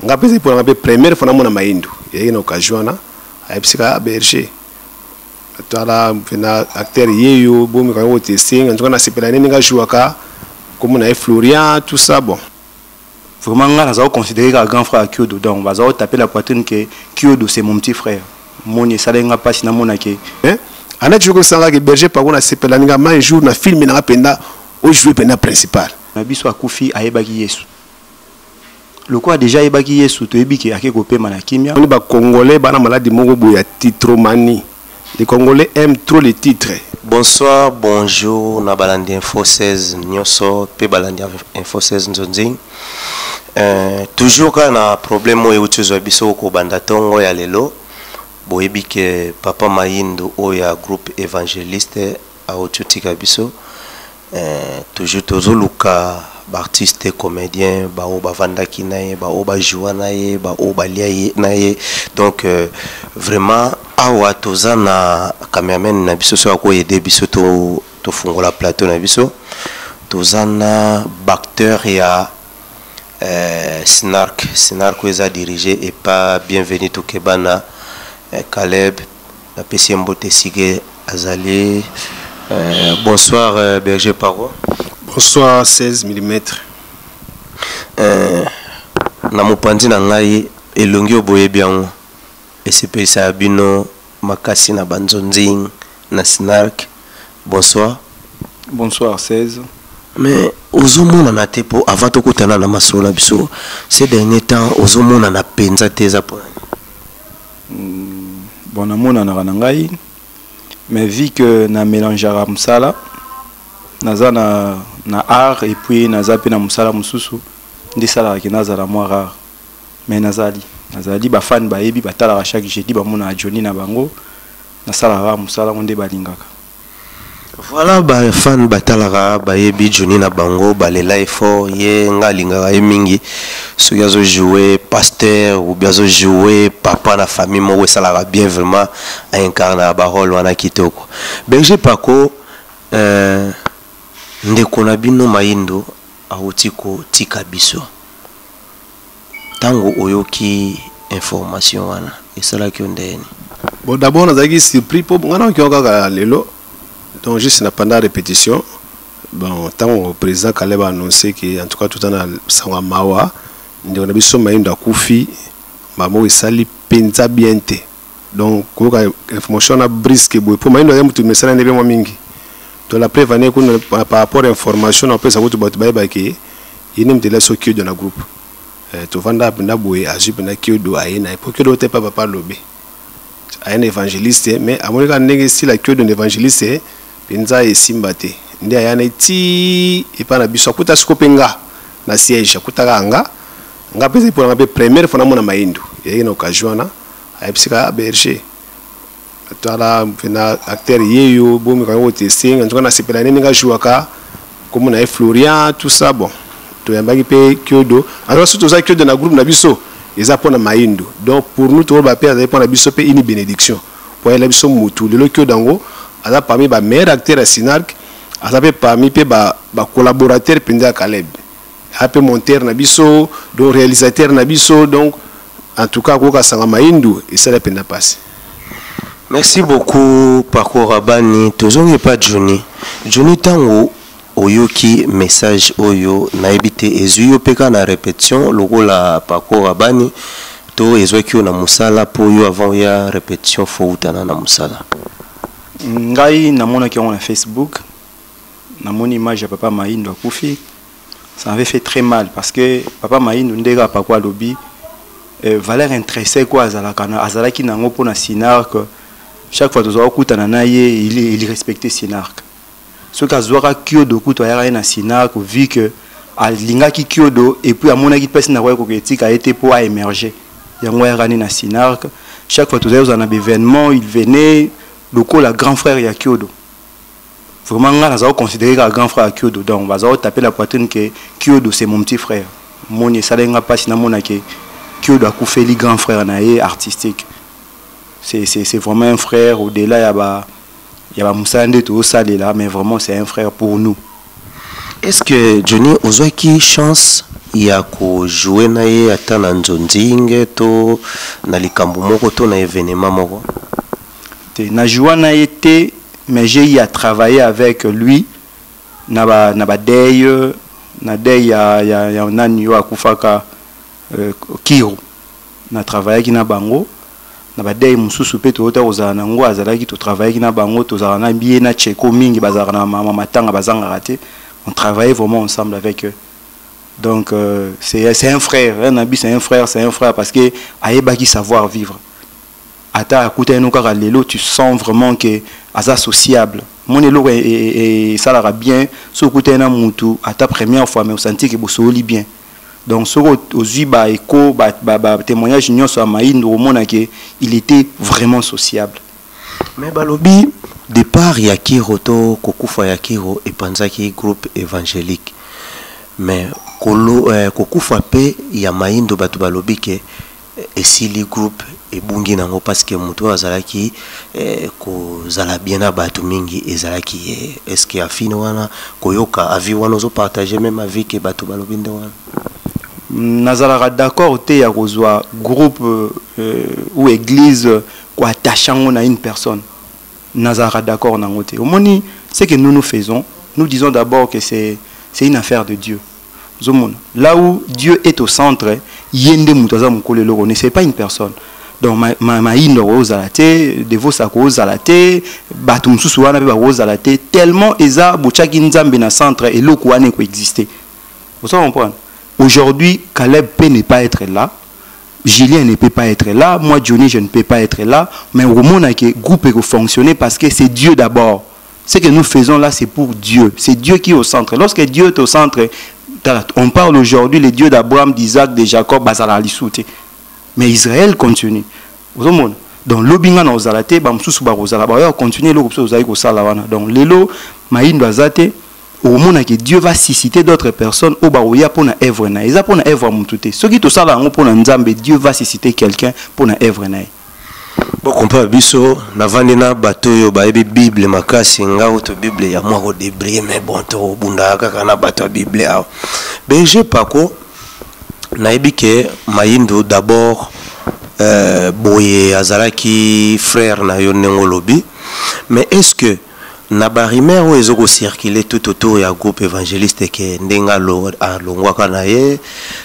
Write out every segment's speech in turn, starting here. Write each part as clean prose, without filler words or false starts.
Nga mpe ezali mpona nga mpe première fois namona Mayindo, eyaki na occasion wana, ayebisika ah, berger tala mpena acteur yeyo bomeka yango koteste. En tout cas nasepela nde ndenge ajouaka, komona ye Florian, tout ça, bon. Vraiment, nga naza considéré kaka grand frère ya Kyodo, donc baza kotaper la poitrine que Kyodo, c'est mon petit frère. Moni esalaki nga mpasi namona ke Ana toujours kosangaka berger Pako, nasepela ndenge ma un jour na film nanga mpenza ojoue mpenza principal. Na biso akufi, ayebaki Yesu. Lokola déjà ayebaki Yesu, toyebi ke ake kopema na kimia. Oni bacongolais bana maladi moko boye ya titromanie, les Congolais aiment trop les titres. Bonsoir, bonjour na balandi Info 16 nyonso mpe balandi Info 16 nzonzing. Toujours kaka na problème oyo euti ozwa biso kobanda ntongo ya lelo. Boyebi ke papa Mayindo oyo ya groupe évangéliste auti otika biso. Toujours tozoluka baartiste comédien baoyo bavandaki na ye, baoyo bajoua na ye, baoyo balia ye na ye. Donc vraiment awa toza na cameraman na biso soki akoyede biso tofungola plateau na biso. Toza na baacteur ya Sinark. Sinark oyo eza dirigé epa Bienvenu Tokebana Caleb. Napesi ye mbote esike azali. Bonsoir berger Paro. Bonsoir 16 mm. Na mopanzi na ngai, elongi oyo boyebi yango, esepelisaka bino makasi na banzonzing na Sinark. Bonsoir. Bonsoir 16. Mais ozomonana te mpo avant tokutana na masolo na biso, ces dernier temps ozomonana mpenza te, eza mpona? Bon, namonanaka na ngai, mais vu que na mélangeaka mosala, naza na art et puis naza mpe na mosala mosusu, nde esalaka ke nazala mwa rare. Mais nazali, bafan bayebi, batalaka chaque jeudi, bamonaka Johnny na bango. Nasalaka mosala ngo nde balingaka. Voilà, bafan batalaka, bayebi Johnny na bango, balela effort ye. Nga alingaka ye mingi soki azojoue pasteur ou bien azojoue papa na famille moko, esalaka bien. Vraiment aincarnaka barole wana kitoko. Berger Paco, ndeko na bino Mayindo awuti kotika biso. Ntango oyoki information wana, esalaki yo ndeni? Bon, d'abord nazalaki surpris mpo nga nayoki kaka lelo, donc juste na pendant répétition. Bon, ntango président Caleb a annoncé que en tout cas toza na sango ya mawa, ndeko na biso Mayindo akufi, bamoko esali mpenza bien te. Donc koyoka information wana brusque boye, mpo Mayindo aza motu mesala nde mpe mwa mingi. To la preuve ane kuna par rapport à information na opesa kutu bato bayebaki ye nde moto elasi Kiodo na groupe. Tovanda mpenza boye, azwi mpenza Kiodo, aye na ye mpo Kiodo te pa papa alobi aye na évangéliste, mais amoni kaka ndenge esila Kiodo na évangéliste mpenza esimba te, nde aya na ti epai na biso. Akuta siko mpe nga na siège, akutaka nga. Nga mpe ezali mpona nga mpe première fois namona Mayindo, eyaki na occasion wana, ayebisika ah, berger tala mpena acteur yeyo bomeka yango koteste. En tout cas nasepela nde ndenge ajouaka, komona ye Florian, tout ça. Bon, toyambaki mpe Kiodo. En tout cas soki toza Kiodo na groupe na biso, eza mpona Mayindo. Donc pour nous toloba mpe azali mpona biso mpe une bénédiction po ayela biso mutu. Lelo Kiodo yango aza parmi bameilleur acteur ya Sinark, aza mpe parmi mpe bacollaborateur mpenza ya Caleb, aza mpe monteur na biso, donc réalisateur na biso. Donc en tout cas koyoka sanga Mayindu esala mpenza mpasi. Merci beaucoup Paco Rabani. Tozongi epa Johnny. Johnny, ntango oyoki message oyo, nayebi te ezwi yo mpe kaka na répétition lokola Paco Rabani to ezwaki yo na mosala, mpo yo avant oya répétition fo utana na mosala? Ngai namonaki yango na Facebook, namoni image ya papa Mayindo akufi. Ça m'avait fait très mal parce que papa Mayindo, nde kaka Pako alobi, valeur intrinsèque oyo azalaka na azalaki nango mpona Sinark. Chaque fois tozala kokutana na ye, il respectait Sinark. Soki azwaka Kiodo kutu, ayaka ye na Sinark, vu que alingaki Kiodo et puis amonaki mpasi na koya koka etika ye te mpo aémerger. Yango ayaka ne na Sinark. Chaque fois tozali kozala na baévénement, il venait lokola grand frère ya Kiodo. Vraiment nga naza considéré kaka grand frère ya Kiodo, donc baza kotaper la poitrine que Kiodo, c'est mon petit frère. Moni esalaki nga mpasi namona ke Kiodo akufeli grand frère na ye artistique. C'est vraiment un frère au-delà ya bamosala nde tozosalela, mais vraiment c'est un frère pour nous. Est ce que Johnny ozwaki chance? ya kojouer na ye ata na nzonzinge to na likambo moko to na événement moko? Te, na joua na ye te, mais j'ai eu à travailler avec lui na ba deuil, na deuil ya nani oyo akufaka, Kiro. Na travaillaki na bango na ba deuil mosusu mpe toyota kozala nango, azalaki, totravaillaki na bango, tozalaka na bie na Cheko mingi, bazalaka na mama matanga, bazangaka te. On travaillait vraiment ensemble avec eux. Donc c'est un frère, hein, Nabi, c'est un frère, c'est un frère parce que ayebaki savoir vivre. Ata akutani no kaka lelo, tu sens vraiment que aza sociable. Moni eloko esalaka bien soki okutani na mutu ata première fois, mais osanti ke bosoli bien. Donc soki ozwi baécho, batémoignage nyonso ya Mayindo, omona ke il était vraiment sociable. Mais balobi départ ya Kiro to kokufa ya Kiro epanzaki groupe évangélique, mais kokufa mpe ya Mayindo, bato balobi ke esili groupe ebungi nango, parce que moto oyo azalaki kozala bien na bato mingi ezalaki ye. Est ce que afine wana koyoka avis wana, ozopartage même avis ke bato balobi nde wana? Nazalaka d'accord te ya kozwa groupe ou église, koattache yango na une personne. Nazalaka d'accord nango te. Omoni, ce que nous nous faisons, nous disons d'abord que c'est une affaire de Dieu. Ozomona, là où Dieu est au centre, ye nde moto aza mokolo eloko ne, c'est pas une personne. Donc Mayindo akozala te, Devos akozala te, bato mosusu wana mpe bakozala te, tellement eza botiaki Nzambe na centre, eloko wana ekoexiste. Ozo comprendre? Aujourd'hui, Caleb peut ne pas être là, Julien ne peut pas être là, moi Johnny, je ne peux pas être là, mais omona que groupe peut fonctionner parce que c'est Dieu d'abord. Ce que nous faisons là, c'est pour Dieu. C'est Dieu qui est au centre. Lorsque Dieu est au centre, on parle aujourd'hui le Dieu d'Abraham, d'Isaac, de Jacob, bazala lisusu te. Mais Israël continue. Ozomona? Donc lobi nga na ozala te, bamosusu bakozala, baoya continuer eloko biso ozali kosala wana. Donc lelo Mayindo aza te, okomona ke Dieu va susciter d'autres personnes oyo bakoya mpona œuvre na ye. Eza mpona œuvre ya motu te. Soki tosala yango mpona Nzambe, Dieu va susciter quelqu'un mpona œuvre na ye. Bokompa biso, navandi na bato oyo bayebi Bible makasi. Nga oyo to Bible ya mwa kodébrouiller, mais bon, tobundaka kaka na bato ya Bible awa. Berger Paco, nayebi ke Mayindo d'abord, boye azalaki frère na yo ndenge olobi, mais est ce que na barumeur oyo ezokocircule tout autour ya groupe évangéliste ke ndenge alongwaka na ye,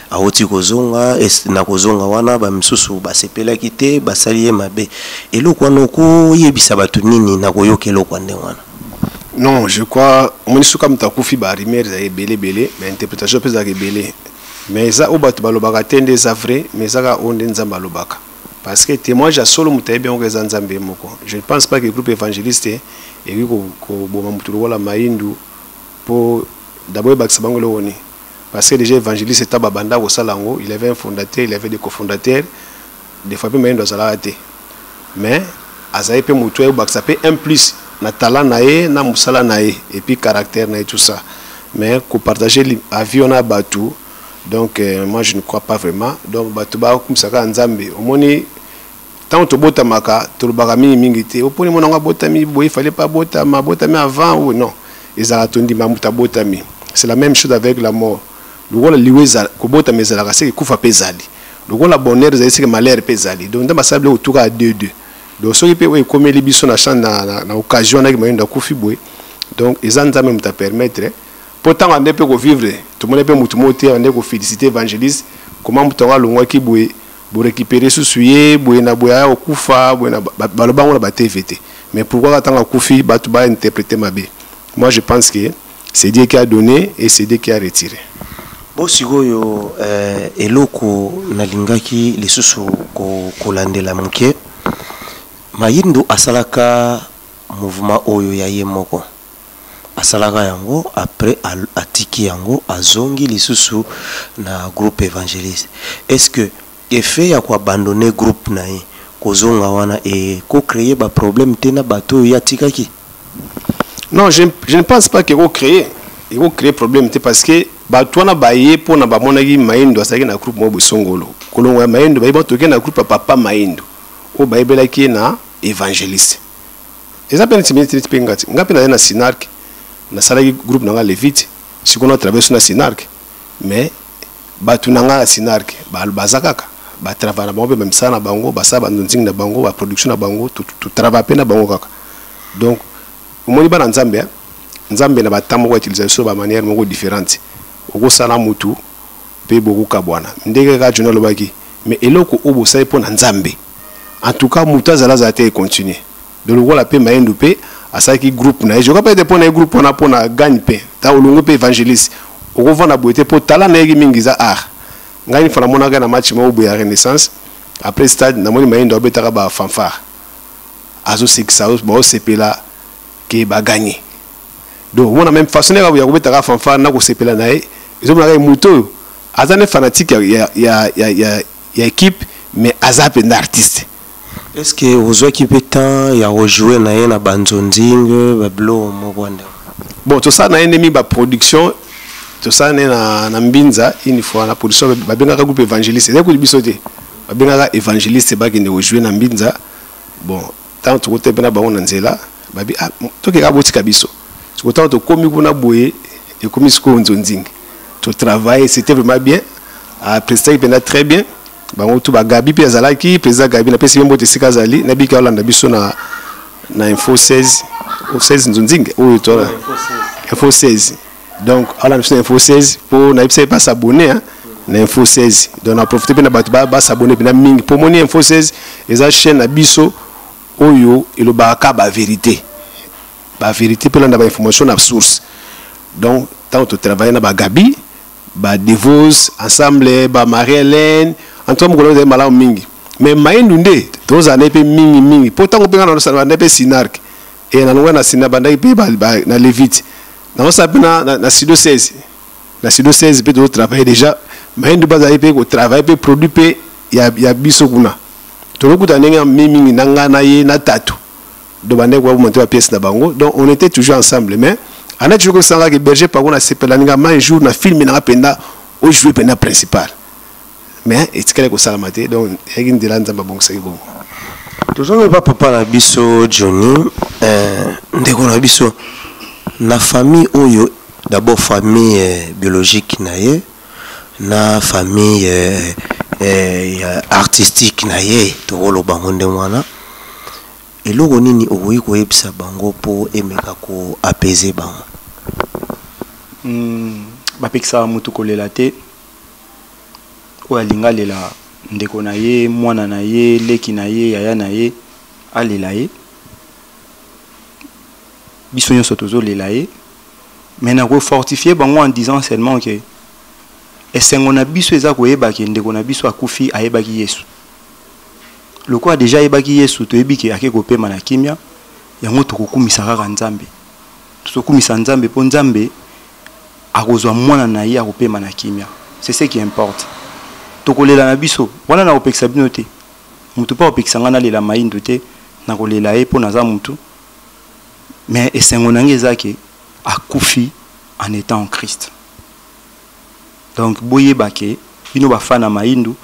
awuti kozonga, na kozonga wana bamisusu basepelaki te, basali ye mabe, eloko wana okoyebisa bato nini na koyoka eloko ya ndenge wana? Non, je crois, omoni, soki moto akufi, barumeur ezalaka ebele ebele, bainterprétation mpe ezalaka ebele, mais eza oyo bato balobaka te nde eza vrai, mais eza kaka oyo nde Nzambe alobaka, parce que témoignage ya solo, moto ayebi yango, eza Nzambe ye moko. Je ne pense pas que groupe évangéliste ekoki koboma motu lokola Mayindu, mpo d'abord ebakisa bango eloko nini? Parce que déjà évangéliste eta babanda kosala yango, il avait un fondateur, il avait des cofondateurs. Des fois mpe Mayindu azalaka te, mais azali mpe motu ayebakisa mpe un plus na talent na ye, na mosala na ye, et puis caractère na ye, tout ça. Mais kopartager avis wana bato, donc moi je ne crois pas vraiment. Donc bato bakumisa kaka Nzambe. Omoni, ntango tobotamaka, tolobaka mingimingi te oponi mona yango abotami boye, fallait pas abotama, abotami avant ou non, ezalaka tondima moto abotami. C'est la même chose avec la mort. Lokola liwa, kobotama ezalaka, seke kufa mpe ezali. Lokola bonheur ezali, seke malheur mpe ezali. Donc Nzambe asala biloko tuka ya deux deux. Donc soki mpe oyo ekomeli biso na champ na occasion wanaki Mayindo akufi boye, donc eza Nzambe moto apermettre, mpo ntango ande mpe kovivre, tomoni mpe motu moko te ande kofélicité évangéliste, comment moto yango alongwaki boye, borécupérer susu ye boye na boye, aya kokufa boye na baloba yango na batv te. Mais pourquoi kaka ntango akufi bato bainterpréter mabe? Moi je pense que c'est Dieu qui a donné et c'est Dieu qui a retiré. Bo sikoyo, eloko nalingaki lisusu kolandela moke, Mayindo asalaka mouvement oyo ya ye moko, asalaka yango, après atiki yango, azongi lisusu na groupe évangéliste. Est ce que effet ya koabandonner groupe na ye, kozonga wana, ekocréer baproblème te na bato oyo ye atikaki? Non, je ne pense pas que ekocréer problème te, parce que bato wana baye mpona bamonaki Mayindo azalaki na groupe moko bosongolo. Kolongo ya Mayindo, bayebi toke na groupe ya papa Mayindo oyo bayebelaki ye na évangéliste. Eza mpe neti neti mpe nga ti nga mpe nazali na Sinark, nasalaki groupe na nga Levite, sikoyo na traverse na Sinark, mais Bato na ngai ya Sinark baza kaka batravaille na bango mpe bamisala na bango, basala banzonzingi na bango, baproduction na bango, totravaille mpe na bango kaka. Donc omoni bana Nzambe, Nzambe na batemps moko autiliza biso ba manière moko différente. Okosala mutu mpe bokokabwana ndenge kaka Johnny alobaki, mais eloko oyo bosali mpo na Nzambe, en tout cas mutu azala azala te, econtinue. Donc lokola mpe Mayendu mpe asalaki groupe na ye, je crois peut-être mpo na ye groupe wana mpo na gagne mpe ta olongo mpe évangéliste okovanda boye te mpo tala na yeki mingi eza art. Ngai nifa namonaka na match moko boye ya Renaissance après stade, namoni Mayendu abetaka ba fanfare, azosekisa baosepela ke baganye. Donc omona même façon ya kobetaka fanfare na kosepela na ye, ezomonaka ye moto oyo aza ne fanatique ya équipe, mais aza mpenza artiste. Est ce que ozwaki mpe temps ya kojouer na ye na banzonzinge, babiloko moko ndenge? Bon, tosala na ye ndemi baproduction, tosala na ye na Mbinza une fois na production babengaka groupe évangéliste, ezali kutu biso te, babengaka évangéliste bakende kojouer na Mbinza. Bon, ntango tokota mpe na bango na nzela, babi ah, tokeka botika biso. Siko ntango tokomi kuna boye, ekomi sikoyo nzonzingi, totravaille, c'était vraiment bien, aprestaki mpenza très bien. Bango tu bagabi mpe azalaki président Gabi, napesi ye mbote esika azali, nabiki aolanda biso na Info 16, 16 nzonzingi oyo tola Info 16. Donc aolanda biso na Info 16 mpo nayebisa ye bas'abonner na Info 16. Donc na profite mpe na bato bas'abonner mpena mingi mpo moni Info 16 eza chaîne na biso oyo elobaka ka bavérité, bavérité mpe olanda bainformation na source. Donc ntango totravaille na bagabi, badevos ensemble, bamarie Hélène, en tout cas mokolo ezali malamu mingi. Mais Mayendu nde tozala na ye mpe mingi mingi mpo ntango mpe nga na mpe Sinark e nalongwa na Sina, bandaki mpe na Levite, naosala mpe na Studio 16. Na Studio 16 mpe tozotravaille déjà, Mayendu bazali mpe kotravaille mpe produit mpe ya biso kuna. Tozokuta ndenge mingi na ngai na ye na tatu, donc bandaki komonter bapièce na bango. Donc on était toujours ensemble, mais ana toujours kosangaka berger Pako nasepela ninga ma un jour na film nanga mpenza ojouer mpenza principal, mais etikali kosalama te. Donc eyaki nzela Nzambe abongisaki bongo. Tozongi pa papa na biso Johnny, ndeko na biso na famille oyo, d'abord famille biologique na ye na famille ya artistique na ye, tokoloba ngo ndenge wana. Eloko nini okoki koyebisa bango mpo emeka koapaiser bango? Bapekisaka motu kolela te. Oyo alingi alela ndeko na ye, mwana na ye, leki na ye, yaya na ye, alela ye. Biso nyonso tozolela ye, mais nakofortifie bango en disant seulement ke esengo na biso eza koyeba ke ndeko na biso akufi ayebaki Yesu. Lokola déjà ayebaki Yesu, toyebi ke ake kopema na kimia. Yango tokokumisa kaka Nzambe, tozokumisa Nzambe mpo Nzambe akozwa mwana na ye akopema na kimia. C'est ce qui importe. Tokolela na biso wana, nakopekisa bino te, mutu mpo akopekisa ngai nalela Mayindo te. Nakolela ye mpo naza mutu, mais esengo na ngai eza ke akufi en étant en Christ. Donc boyeba ke bino bafana Mayindu,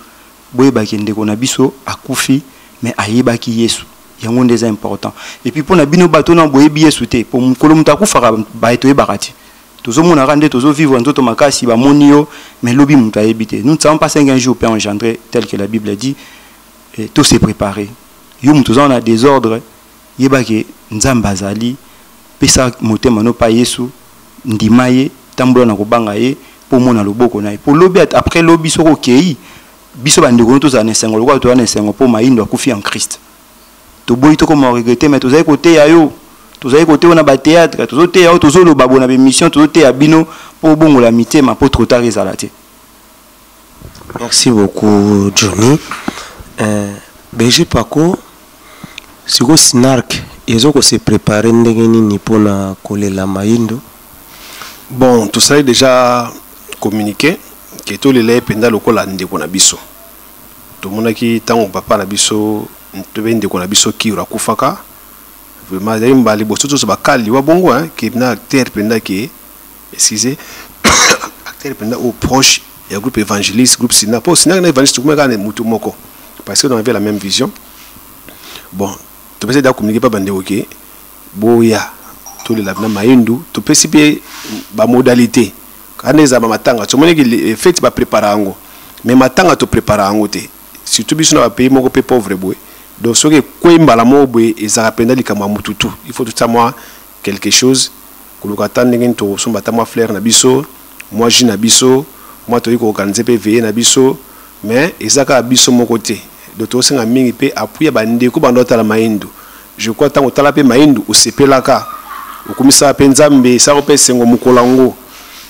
boyeba ke ndeko na biso akufi mais ayebaki Yesu. Yango nde eza important. Et puis mpona bino bato na boyebi Yesu te, po mokolo moto akufaka baye toyebaka te, tozomonaka nde tozovivre nzoto makasi, bamoni yo, mais lobi moto ayebi te. Nous ne savons pas ce qu'un jour peut engendrer, tel que la Bible dit. Et tout s'est préparé. Yo moto oza na désordre, yebake Nzambe azali. Pesa motema no pa Yesu, ndima ye, tambola na kobanga ye mpo omona loboko na ye, mpo lobi, après lobi, soki okei, biso bandeko no tozala na esengo lokola toza na esengo mpo Mayindo akufi en Christ. Toboyi tokoma regretter, mais tozali koteya yo, tozali koteya na bathéâtre, tozoteya yo, tozoloba bo na bémission, tozoteya bino mpo obongola mitema mpo trop tard ezala te. Merci beaucoup, Johnny. Berger Paco, sikoyo Sinark ezo kose préparer ndenge nini mpona kolela Mayindo? Bon, tosali déjà communiqué ke tolela ye mpenza lokola ndeko na biso. Tomonaki ntango papa na biso tobe ndeko na biso Kiro akufaka, vraiment ezali mbala liboso toso bakali wa bongo ke na acteur mpenza, ke excusez, acteur mpenza oyo proche ya groupe évangéliste, groupe Sina, mpo Sina na évangéliste tokomaki kaka na mutu moko parce que on avait la même vision. Bon, topesi da communiqué pa bandeko ke boya tolela na Mayindu. Topesi mpe bamodalité. Kana ezala bamatanga, tomoniki feti baprépara yango, mais matanga toprépara yango te, surtout biso na bapays moko mpe pauvre boye. Donc soki ekwei mbala moko boye, ezalaka mpenza likambo ya mututu. Il faut totia mwa quelque chose, koluka ata ndenge nini tokosomba ata mwa fleur na biso, mwa jus na biso, mwa toyei koorganiser mpe veillée na biso. Mais eza kaka biso moko te. Donc tokosenga mingi mpe appui ya bandeko bando otala Mayindu. Je crois ntango otala mpe Mayindu, osepelaka, okumisaka mpe Nzambe, esaka mpe esengo mokolo yango.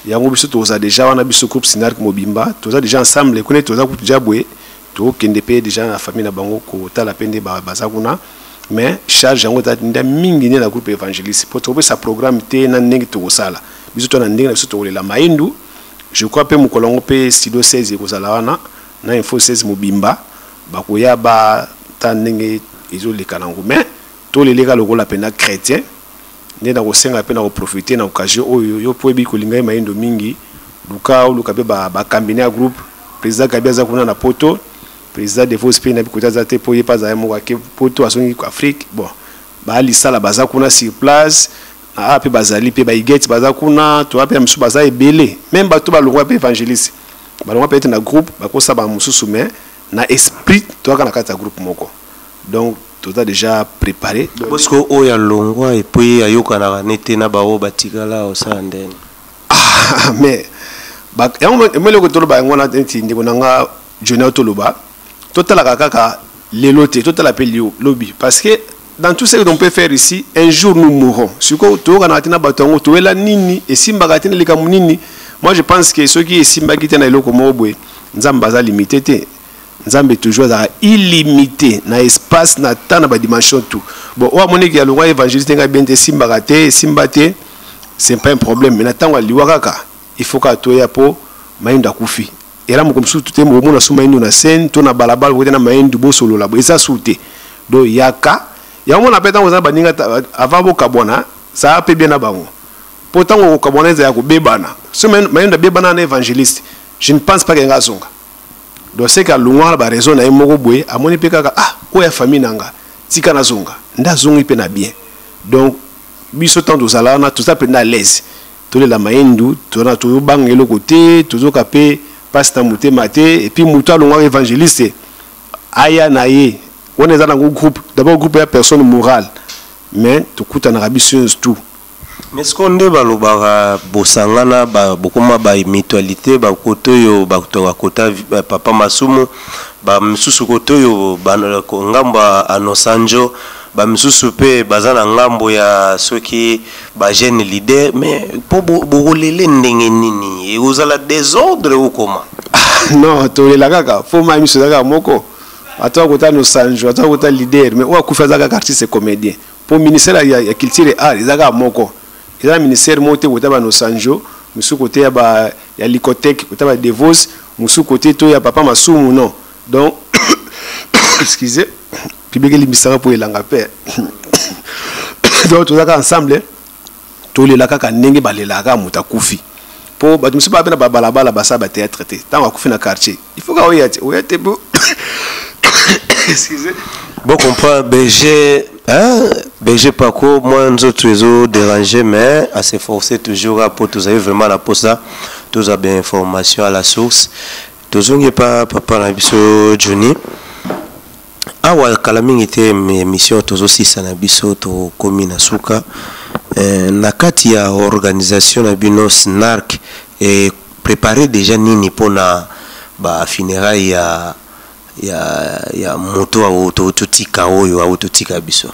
Yango biso toza déjà wana, biso groupe Sinark mobimba toza déjà ensemble kuna, toza kutu déjà boye, tokende mpe déjà na famille na bango kotala mpe nde baza kuna. Mais charge yango eza nde mingi nde na groupe évangéliste, mpo tokopesa programme te na ndenge tokosala. Biso to na ndenge na biso tokolela Mayindu. Je crois mpe mokolo yango mpe studio 16 ekozala wana na Info 16 mobimba, bakoya bata ndenge ezoleka nango. Mais toleleka lokola mpenza chrétien nde na kosenga mpe na koprofite na occasion oyo. Yo mpo oyebi kolinga ye Mayindo mingi, luka oluka mpe bakambi ya groupe. Président Gabi aza kuna na Poto, président Devos mpe nayebi kote aza te, mpo ye mpe azala moko ake Poto, azongi Afrique. Bon, baalisala baza kuna sur place awa mpe bazali mpe baigete baza kuna, toa mpe ya mosusu baza ebele. Même bato balongwa mpe évangéliste, balongwa mpe ete na groupe, bakosala bamosusu, mais na esprit toyaka na kati ya groupe moko. Donc toza déjà préparé. Bosiko oyo alongwa et puis ayokanaka nete na baoyo batikala, osala ndeni? Ah, mais yango eloko toloba yango wana, neti ndeko na nga Junior, toloba totalaka kaka lelo te, totala mpe lobi, parce que dans tout ce que l'on peut faire ici, un jour nous mourrons. Sikoyo toyokanaka te na bato yango, toyela nini, esimbaka te na likambo nini. Moi je pense que soki esimbaki te na eloko moko boye, Nzambe aza limité te. Nzambe toujours azalaka illimité na espace, na temps, na badimension, tout. Bon, oyo amoniki alongwa évangéliste ngai bien te, esimbaka te, esimba te, c'est pas un problème. Mais na ntango aliwa kaka, il faut kaka toya, mpo Mayindo akufi. Ela moko mosusu te, omona su Mayindo na scène to na balabala kote na Mayindo, bosolola bo eza su te. Donc yaka yango mona mpe ntango oza na baninga, avant bokabwana, saa mpe bien na bango, mpo ntango okokabwana eza ya kobebana. So Mayindo abebana na évangéliste, je ne pense pas ke nga azonga. Donc c'est que alongwaka na baraison na ye moko boye, amoni mpe kaka: ah, oyo ya famille na nga, tika nazonga. Nde azongi mpe na bien. Donc biso ntango tozala wana, toza mpenza à l'aise, tolela Mayindu, tozana tozobanga eloko te, tozoka mpe mpasi na motema te. Et puis moto alongwaka évangéliste aya na ye wana, eza nango groupe, d'abord groupe ya personne morale, mais tokutanaka biso nyonso tout. Mais siko nde balobaka bosangana, bokoma bamutualité, bakote oyo bato bakota papa Masumu, bamisusu kote oyo ngambo ya Anosanjo, bamisusu mpe baza na ngambo ya soki bajeune leader. Mais mpo bokolele ndenge nini? Ekozala désordre okoma? Non, tolela kaka fo mai miso eza kaka moko. Ata akota Nosanjo, ata akota leader, mais oyo akufi aza kaka artiste comédien, mpo ministère ya culture et art eza kaka moko. Eza na ministère moko te kota banosanjo, mosusu kote ya Likotek, kota badevos, mosusu kote to ya papa Masumu, non. Donc excusez, public elimbisaka mpo elanga mpe. Donc toza kaka ensemble, tolela kaka ndenge balelaka kaka moto akufi, mpo bato mosusu baa mpe na babalabala basala bathéâtre te. Ntango akufi na quartier, il faut ka oya te, oya te bo, excusez. Bon, comprend BG, hein? BG Paco, moi nzoto ezo déranger, mais à s'efforcer toujours à pour tozali vraiment na posa tozwa ba information à la source. Tozongi pa papa na biso Johnny. Awa kala mingi te, émission tozosisa na biso, tokomi na suka. Na kati ya organisation na bino Snark e préparé déjà nini mpona bafunérailles ya moto awo totika, oyo awo totika biso?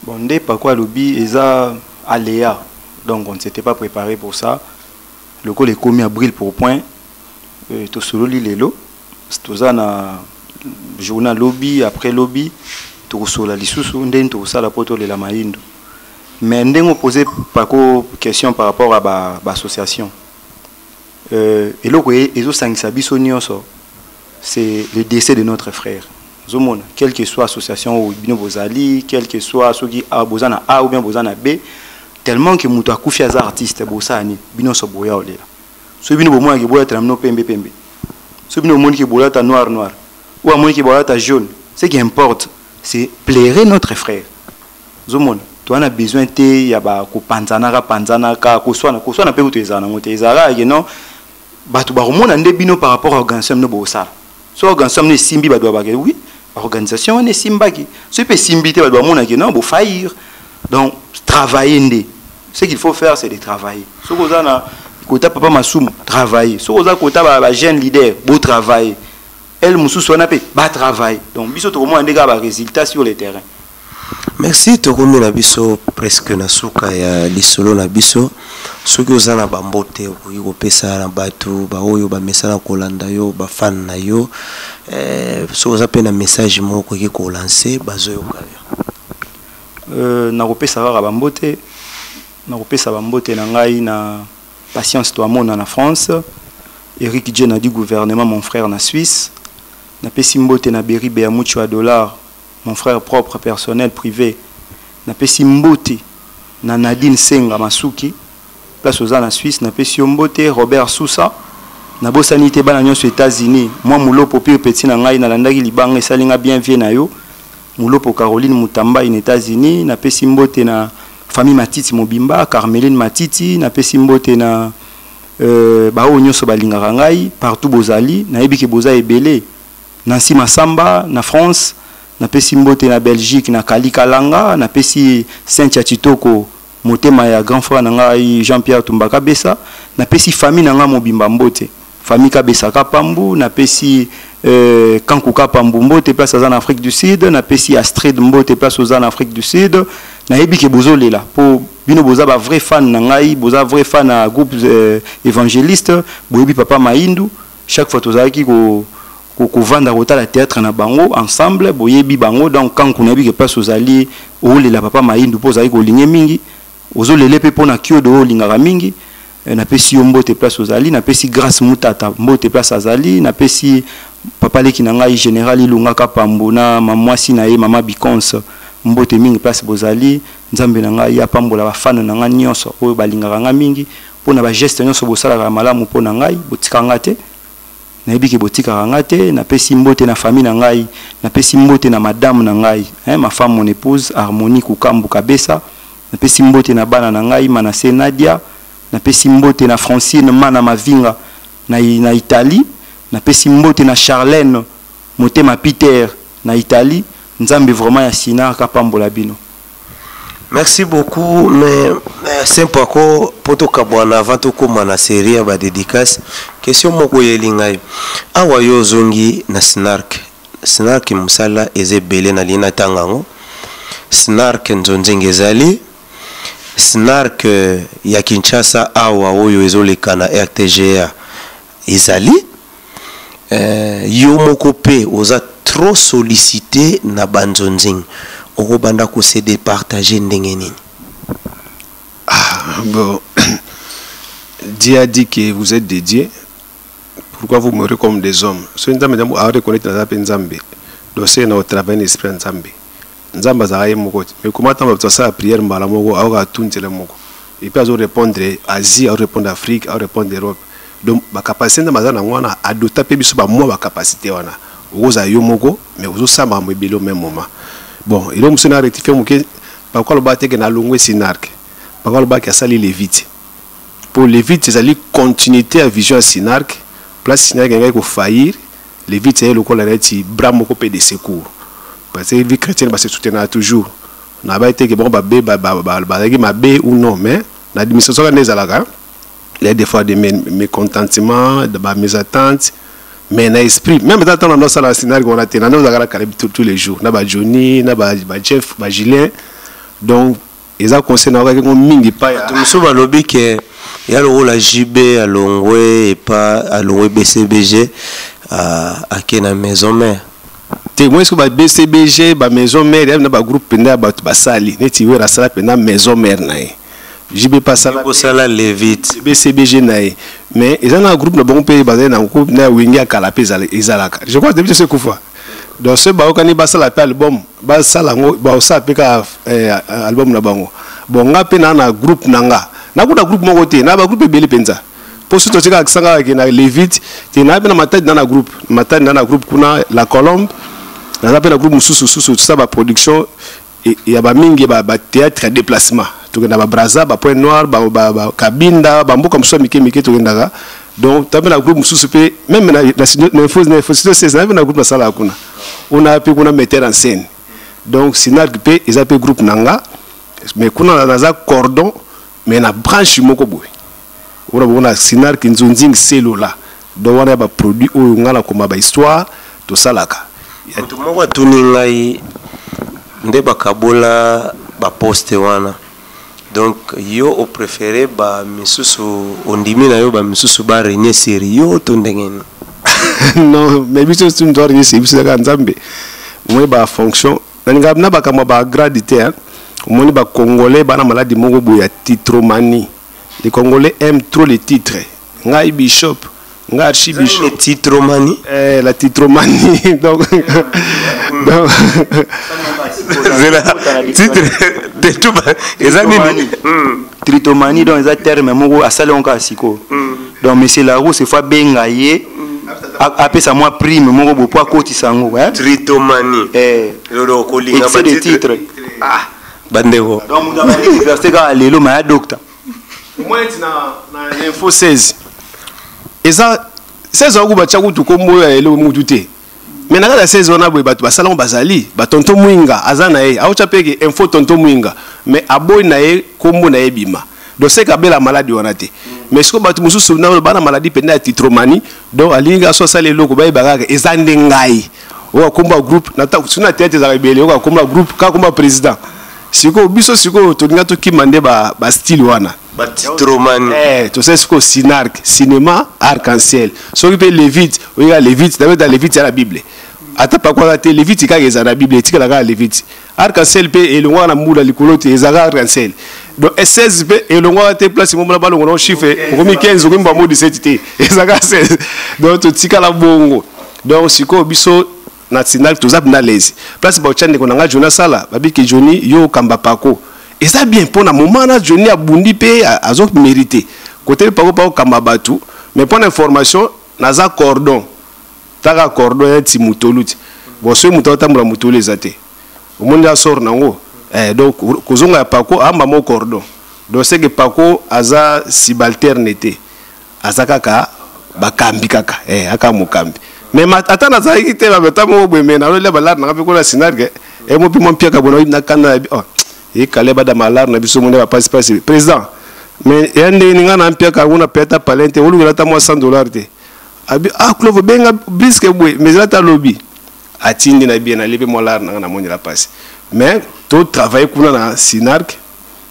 Bon, nde Paco alobi, eza aléa, donc on ne s'était pas préparé pour ça. Lokola ekomi à brûle pour point, tosololi lelo, toza na journal lobi, après lobi tokosolola lisusu ndenge tokosala mpo tolela Mayindo. Mais ndenge opose Paco question par rapport à baassociation, ba eloko ezosangisa biso nyonso, c'est le décès de notre frère. Ozomona, quelle que soit association oyo bino bozali, quelle que soit soki A, boza na A ou bien boza na B, tellement que moto akufi aza artiste, bosala nini? Bino nyonso boya olela. Soki bino bomonaki boyatela bino pembe pembe, soki bino bomoniki bolata noir noir, ou amoniki bolata jaune, ce qui importe, c'est pleurer notre frère. Ozomona. Toza na besoin te ya ba kopanzanaka panzanaka, koswana koswana mpe kutu ezala nango te. Ezalaka ke non, bato bakomona nde bino par rapport à organisation bino bokosala. So organisation bino esimbi, bato babake oui, organisation wana esimbaki. Soki mpe esimbi te, bato bamonaki non, bofaillir. Donc travailler nde, ce qu'il faut faire, c'est de travailler. Soki oza na kota papa Masumu, travailler. Soki oza kota ba jeune leader, botravailler. Ele mosusu wana mpe batravailler. Donc biso tokomona nde kaka barésultat sur le terrain. Merci. Tokomi na biso presque na suka ya lisolo na biso. Soki oza na bambote okoki kopesa na bato baoyo bamesana kolanda yo, bafan na yo, soki oza mpe na message moko okoki kolancer, bazoyoka yo. Nakopesa kaka bambote, nakopesa bambote na ngai na Patience Toamona na France, Eric Djena du gouvernement, mon frère na Suisse. Napesi mbote na Beri Beamucho ya dollar, mon frère propre, personnel, privé. Napesi mbote na Nadine Senga Masuki, place oza na Suisse, napesi yo mbote. Robert Sousa, nabosani te bana nyonso États-Unis, mwa Mulopo pire petit na ngai, nalandaki libanga, esali nga bien vie na yo, Mulopo Caroline Mutamba na États-Unis. Napesi mbote na famille Matiti mobimba, Carmeline Matiti. Napesi mbote na baoyo nyonso balingaka ngai partout bozali, nayebi ke boza ebele. Nancy Masamba na France, napesi mbote na Belgique na Kali Kalanga, napesi Cynthia Titoko, motema ya grand frère na ngai Jean-Pierre Tumba Kabesa. Napesi famille na ngai mobimba mbote, famille Kabesa Kapambu. Napesi Kanku Kapambu mbote, place aza na Afrique du Sud. Napesi Astrid mbote, place oza na Afrique du Sud. Nayebi ke bozolela po bino boza ba vrai fan na ngai, boza vrai fan na groupe évangéliste. Boyebi papa Maindu, chaque fois tozalaki ko kovanda kotala théâtre na bango ensemble, boyebi bango. Donc Kanku, nayebi ke place ozali olela papa Maindu mpo ozali kolinge mingi, ozolele mpe mpo na Kiodo oyo olingaka mingi. Napesi yo mbote place ozali. Napesi Grâce Mutata mbote place azali. Napesi papa leki na ngai général Ilunga Kapambu na mamwasi na ye mama Bikonse mbote mingi place bozali. Nzambe na ngai apambola bafana na ngai nyonso oyo balingaka ngai mingi mpo na bageste nyonso bosalaka malamu mpo na ngai. Botika nga te, nayebi ke botikaka nga te. Napesi mbote na famille na ngai, napesi mbote na madame na ngai, hein, ma femme, mon épouse Harmonie Kukambu Kabesa. Napesi mbote na bana na ngai Manase, Nadia. Napesi mbote na Francine Mana Mavinga na Italie. Napesi mbote na Charlène Motema Peter na Italie. Nzambe vraiment ya Sinar kapambola bino. Merci beaucoup, mais Saint Paco, po tokabwana avant tokóma na série ya badédicace, question moko eyeli ngai awa. Yo ozongi na Snark. Snark mosala eza ebele, nalingi natanga yango. Snark Nzonzinga ezali, Snark ya Kinshasa awa oyo ezoleka na RTGA ezali. Yo moko mpe oza trop sollicité na banzonzing, okobanda kose départager ndenge nini? Ah, bon, Dieu a dit que vous êtes des dieux. Pourquoi vous mourrez comme des hommes? So Nzambe a reconnaître naza mpe Nzambe. Donc c'est na travail na esprit ya Nzambe. Nzambe azalaka ye moko te. Mais comment ntango bato basala prière mbala moko, aoka atu nzela moko. Et puis azo répondre Asie, azo répondre Afrique, azo répondre Europe. Donc ba capacité Nzambe aza nango wana, adota mpe biso ba mwa ba capacité wana. Okozala yo moko, mais ozosala makambo ebele au même moment. Bon, eloko mosusu na rectifier moke, Pakwa alobaka te ke nalongwe Sinark. Pakwa alobaki asali Levite. Mpo Levite ezali continuité ya vision ya Sinark. Place Sinark engaki kofaillir, Levite aye lokola neti bras moko mpe de secours. Parce que vie chrétienne base soutenaka toujours. Na bai te ke bango babe bazalaki mabe ou non, mais na administration kaka nde ezalaka. Il y a des fois des mécontentements, de ba mésententes, mais na esprit même ata ntango nasala Sinark wana te, nande ozalaka na Caleb tous les jours, na ba Johnny, na ba Jeff, ba Julien. Donc eza conseil nayokaki ngo mingi epai ya Bato mosusu balobi ke ya lokola JB alongwe epa, alongwe BCBG, ake na maison mère. Te, moi soki ba BCBG, ba maison mère ya na bagroupe mpenza ya bato basali neti Wera asala mpenza maison mère na ye, JB mpe asala. Kosala Levite. BCBG na ye, mais eza na groupe na bango mpe bazali na groupe na Wenge ya kala mpe ezalaka, je crois, depuis so ekufa. Donc soki bayokani basala mpe album, basala yango, basala mpe kaka album na bango. Bon, nga mpe naa na groupe na nga, nakuta groupe moko te, na bagroupe ebele mpenza. Mpo soki totika accent kaka ke na Levite te, naa mpe na Matadi, na na groupe Matadi, na na groupe kuna La Colombe, naza mpe na groupe mosusu susu, tosala baproduction. Ya bamingi bathéâtre ya déplacement, tokenda babraza, bapoint noir, bakabinda, bamboka mosusu ya mike mike tokendaka. Donc tampe na groupe mosusu mpe, même na Info 16, na mpe na groupe nasalaka kuna, ona mpe kuna metteur en scène. Donc Sinark mpe eza mpe groupe na nga, mais kuna naza cordon, mais na branche moko boye wana bona Sinark Nzonzing Selola. Donc wana ya baproduit oyo nga nakoma, bahistoire tosalaka. Moto moko atuni ngai nde bakabola baposte wana. Donc yo opréféré bamisusu, ondimi na yo bamisusu barégner sur yo to ndenge nini? Non, mais biso tu moto arégner sur biso kaka Nzambe. Omoni bafonction, nalingaka na bakambo ya bagrade te. Omoni, bacongolais bana maladi moko boye ya titromanie. Les Congolais aiment trop les titres. Ngai bishop, ngai archibishop. Titromanie? Eh, la titromanie. Donc zela, titre eza nini? Tritomanie, donc eza terme moko asali yango kaka sikoyo. Donc monsieur Larousse faut abenga ye, apesa mwa prime moko boye po akotisa yango. Tritomanie? Kolinga excès de titre. Ah, bandeko. Donc moto abandi université kaka lelo ma ya docteur. Omoni neti na Info 16, eza 16 waku batya kutu kombo ya eloko mutu te, mais na kati ya 16 wana boye bato basalango bazali batonto Mwinga aza na ye, aotya mpe ke Info tonto Mwinga, mais aboyi na ye kombo na ye bima. Donc seke abela maladi wana te. Mais sikoyo bato mosusu bana maladi mpenza ya titromanie. Donc alingi aso asala eloko, bayeba kaka eza nde ngai oyo akomba groupe. Soki na théâtre ezalaka ebele, oyo akomba groupe kaka komba président. Sikoyo biso sikoyo tolinga tokima nde bastyle wana. Batitromanie. Eh, tosali sikoyo Sinarc, cinéma arc en ciel. Soki mpe Lévite, oyeka Lévite, nabeta Lévite ya na Bible, ata pakwaka te. Lévite kaka eza na Bible, etikala kaka Lévite. Arc en ciel mpe elongwaka na mbula likolo te, ezalaka arc en ciel. Donc 16 mpe elongwaka te place momona balongola chiffre, okomi 15, okomi bamo 17 te, ezalaka 16. Donc totikala bongo. Donc sikoyo biso na Sinark toza mpenza lese place baotya ndeko na ngai Joni asala. Babiki Joni, yo okamba Pako, eza bien mpo na moment na Joni abundi mpe azomérite kote mpe Pako mpe okamba bato. Mais mpo na information, naza cordon, taka cordon ya ti mutolu ti. Bon, soki moto atambola mutolu eza te, omoni asor nango. Eh, donc kozonga ya Pako amba mo cordon. Donc seke Pako aza subalterne te, aza kaka bakambi kaka, eh, aka mokambi. Mais ata nazalaki te, ata moko boye, mais nalolia balare nanga mpe kuna Sinarke emo mpe mwa mpiaka bona na kanda na, oh, ekale badama alare na biso mone bapasipasi président. Mais ya ndenge ni nga na mpiaka yango na pe ata palin te, olukela ata mwa 100 $ te. Abi ah, Clovo, benga briske boye, mais eza ata lobi atindi na bien, nali mpe mwa lare nanga namonela mpasi. Mais totravaille kuna na Sinark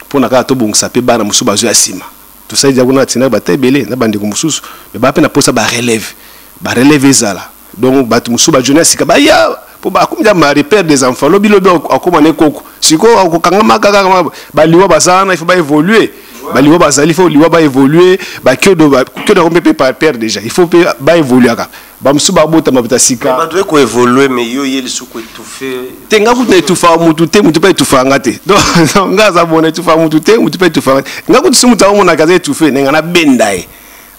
mpona kaka tobongisa mpe bana mosusu bazwi ya nsima. Tosali dia kuna na Sinark bata ebele na bandeko mosusu, mais baa mpe na mposa barelève, barelève ezala. Donc bato mosusu bajoni ya sika baya, po bakomi ja mari, père des enfants, lobi lobi akóma ne koko. Sikoyo akokangama kaka baliwa baza wana, il faut baévolue. Baliwa bazali, il faut liwa baévolue. Bakiodo, kiodo akomi mpe père déjà, il faut mpe baévoluaka. Bamosusu babotama bata sika. Bato ekoévolue, mais yo ye lisusu koétouffe. Te, nga kutu na etufaka mutu te, mutu mpe etufaka nga te. Donc nga aza bona etufaka mutu te, mutu mpe etufaka nga kutu. Si mutu aomonaka aza étouffe, ndenge nabenda ye,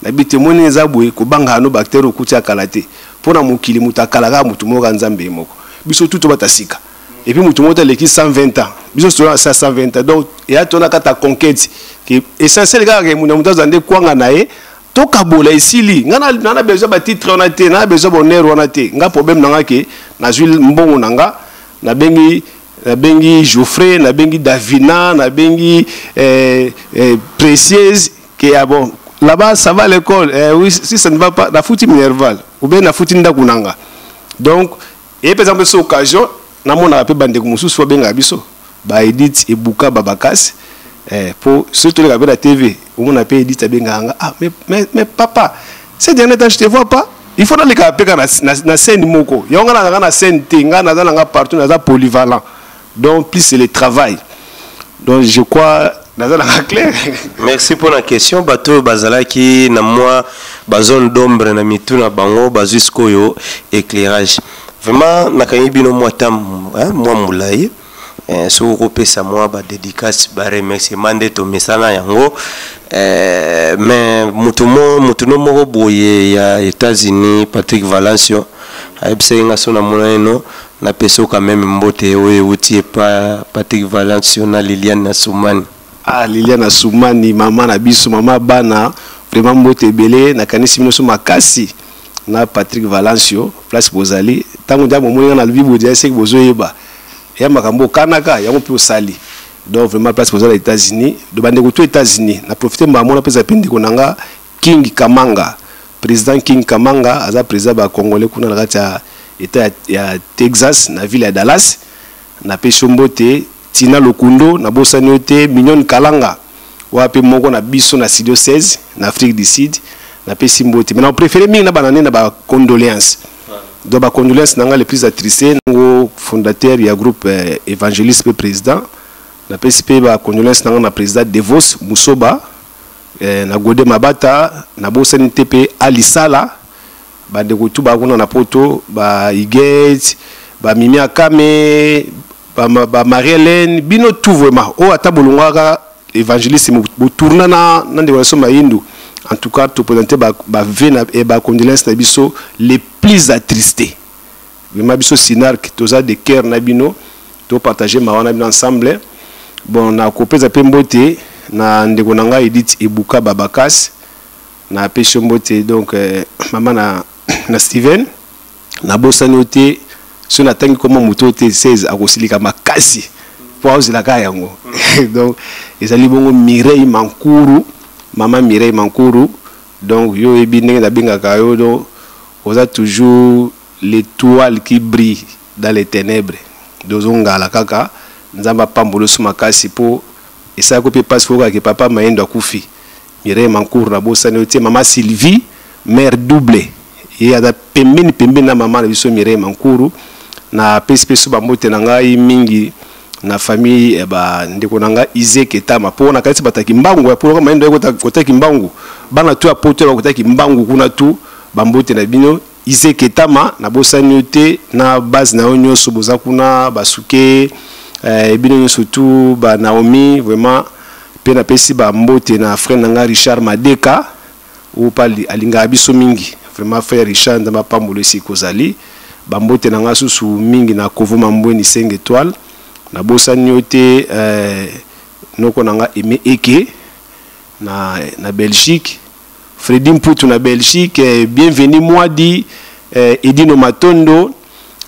nayebi te. Moni eza boye, kobangaka no bactere okuti akala te. Mpo na mokili moto akala kaka motu moko, Nzambe ye moko. Biso tu tobata sika, et puis motu moko te aleki 120 ans. Biso tozala sa 120 ans. Donc eya tona kata conquête ke essentiel kaka ke na moto azala nde kwanga na ye, tokabola esili. Nga na besoin batitre wana te, na besoin bonheur wana te. Nga problème na nga ke nazwi mbongo na nga, nabengi Geoffrey, nabengi Davina, nabengi Précieuse ke ah bon, là-bas ça va à l'école, eh, oui, si ça ne va pas, nafuti minerval ou bien nafuti ndako na nga. Donc eye mpenza mpe so occasion namonaka mpe bandeko mosusu babengaka biso baedit ebuka babakasi, eh, po soki toleka mpe na TV, omona mpe Edith abengaka nga: "Ah, mais papa, ces derniers temps je te vois pas." Il faut nalekaka mpe kaka na scène moko yango. Nga nazalaka na scène te, nga naza nanga partout, naza polyvalent. Donc plus c'est le travail. Donc je crois naza nanga clair. Merci pour la question. Bato oyo bazalaki na mwa bazone d'ombre na mitu na bango bazwi sikoyo éclairage. Vraiment nakangi bino mwa ta mwa molai. Soki okopesa mwa badédicace, baremerciement nde tomesana yango. Mais mutu no moko boye ya États-Unis, Patrick Valencio, ayebisaki nga so namona ye no. Napesi yo quand même mbote oyo euti epa Patrick Valencio na Liliane na Soumani. Ah Liliane Asumani, mama na biso, mama bana, vraiment mbote ebele, nakanisi bino so makasi na Patrick Valencio, place bozali. Tango ndia bomoni nga na lobi boye, deja seki bozoyeba. Ya makambo okanaka, yango mpe osali. Donc vraiment place bozali na États-Unis, do bandeko to États-Unis, na profiter mbala mona pesa pe ndeko na nga King Kamanga. Président King Kamanga aza président ba Congolais kuna na kati ya état ya Texas na ville ya Dallas. Napesi yo mbote Tina Lokundo, nabosani yo te, Mignonne Kalanga oyo pe moko na biso na studio 16 na Afrique du Sud, napesi mbote. Mais na préféré mingi na bana ne na ba condoléances. Donc ba condoléances na nga le plus attristé ngo fondateur ya groupe évangéliste pe président. Napesi pe ba condoléances na nga na président Devos Musoba, na Godé Mabata, nabosani te pe Ali Sala, bandeko tu ba kuna na poto, ba Igate, ba Mimi Akame, ba Marie-Hélène, bino tout vraiment. Oh ata bolongwaka évangéliste bo tourna na ndeko na so Mayindu. En tout cas, to présenter ba vœux na, et ba condoléances na biso les plus attristés. Vraiment biso Sinark toza de cœur na bino, to partager mawa na bino ensemble. Bon na kopeza pe mbote na ndeko na ngai Edith Ebuka Babakas, na pesi mbote donc mama na Steven, na bosani ote so na tangi koma moto te 16 akosilika makasi po aozelaka yango. Donc ezali bongo Mireille Mankuru, mama Mireille Mankuru. Donc yo yebi ndenge nabengaka yo, donc oza toujours l'étoile qui brille dans les ténèbres. Dozongala kaka Nzambe apambola so makasi po esalaki mpe pasi po kaka papa Mayendo akufi. Mireille Mankuru na bosani yo te, mama Sylvie mère double ye aza pembeni pembeni na mama na biso Mireille Mankuru. Na pesi pe so bambote na ngai mingi na famille ya ba ndeko na ngai Isaac Etama, po na kanisi bataki mbangu ya po Mayendo ye kotaki mbangu, bana tu ya poto ya kotaki mbangu kuna tu bambote na bino Isaac Etama, na bosani yo te na base na yo nyonso boza kuna basuke bino nyonso tu ba Naomi vraiment. Pe napesi ba mbote na frère na ngai Richard Madeka oyo pa alingaka biso mingi vraiment. Frère Richard Nzambe apambola esika ozali. Ba mbote na ngai susu mingi na Kovo Mambweni 5 étoiles, nabosani yo te noko na ngai Aimé Eke na Belgique, Freddy Mputu na Belgique, bienvenue Mwadi, Edino Matondo,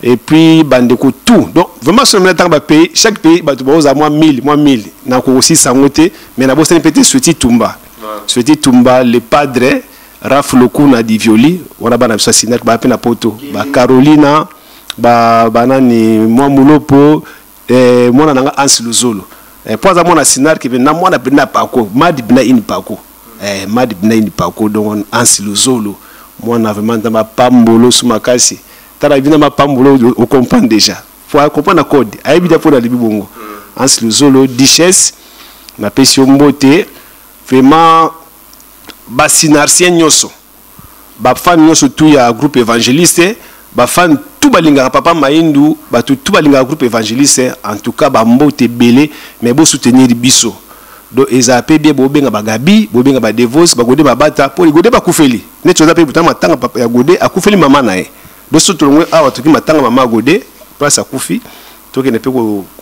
et puis bandeko tout. Donc vraiment sur le temps ba pays, chaque pays bato baoza moi 1000, moi 1000 na ko aussi sangote, mais na bosani peut-être Sweti Tumba. Sweti Tumba le padre Raf Lokuna di Violi, wana bana biso sinak ba pe na poto, ba Carolina, ba banani moi Mulopo, mwana nanga Hans Luzolo. Po aza mwana sinar ki na mwana bina pako, madi bina in pako. Madi bina in pako, donc Hans Luzolo mwana vraiment ndamba pambolo sumakasi. Tala bina ma pambolo o comprendre déjà. Faut comprendre la code. Ayebi da pona libi bongo. Hans Luzolo duchesse na pesi mbote vraiment ba sinarcien nyoso. Ba fan nyoso tout ya groupe évangéliste, ba fan tout balinga papa Mayindu, ba tout, tout balinga groupe évangéliste, en tout cas ba mbote belé mais bo soutenir biso. Donc eza pe bien bo benga ba Gabi, bo benga ba Devos, ba Godé ba Bata, po Godé ba kufeli. Net oza pe butama tanga papa ya Godé akufeli mama na ye. Donc soki tolongwe awa toki matanga mama Godé, place akufi, tokende pe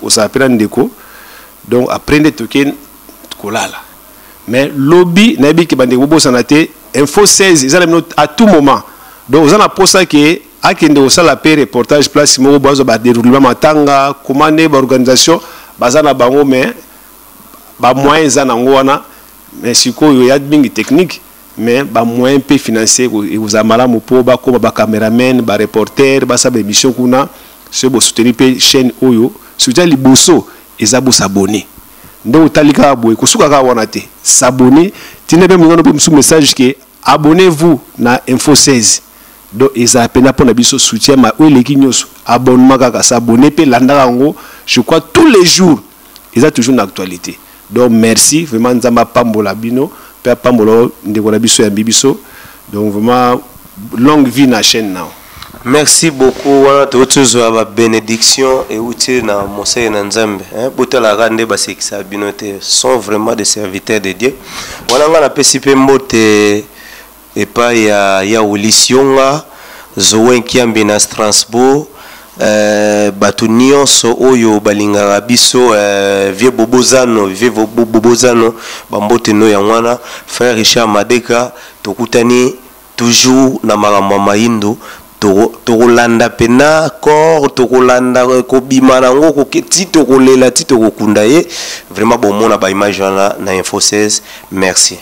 kozala pe na ndeko. Donc après nde toke kolala. Mais lobby nayebi ke bandeko bobosana te, info 16 eza na bino à tout moment. Donc oza na posa ke akende kosala pe reportage place moko bazwa ba déroulement matanga, comment nde ba organisation baza na bango, mais ba moyens eza nango wana, mais sikoyo ya mingi technique, mais ba moyens pe financier ekozala malamu po bakoma ba cameraman, ba reporter, basala ba émission kuna. Soki bo soutenir pe chaîne oyo, surtout ya liboso eza bo s'abonner. Nde otali kaka boye, kosuka kaka wana te. S'abonner, tinda pe mongono pe mosusu message ke abonnez-vous na Info 16. Donc eza pena pona biso soutien ma oyo eleki nyonso. Abonnement kaka, s'abonner pe landaka yango, je crois tous les jours eza toujours na actualité. Donc merci vraiment Nzambe apambola bino pe apambola ndeko na biso ya biso. Donc vraiment longue vie na chaîne nao. Merci beaucoup wana tozwa ba bénédiction et outil na mosai na Nzambe, hein, botala ka nde basekisa bino te, sont vraiment des serviteurs de Dieu. Wana nga napesi pe mbote epai ya Ulysse Yonga, Zoé Kiambi na Strasbourg, Bato nyonso oyo balingaka biso, vieux Bobozano, vieux Bobozano, bambote no yango wana. Frère Richard Madeka, tokutani toujours na makambo ya Mayindo. Tokolanda mpena corps, tokolanda kobima nango ti tokolela, ti tokokunda ye. Vraiment, bomona baimage wana na Info 16. Merci.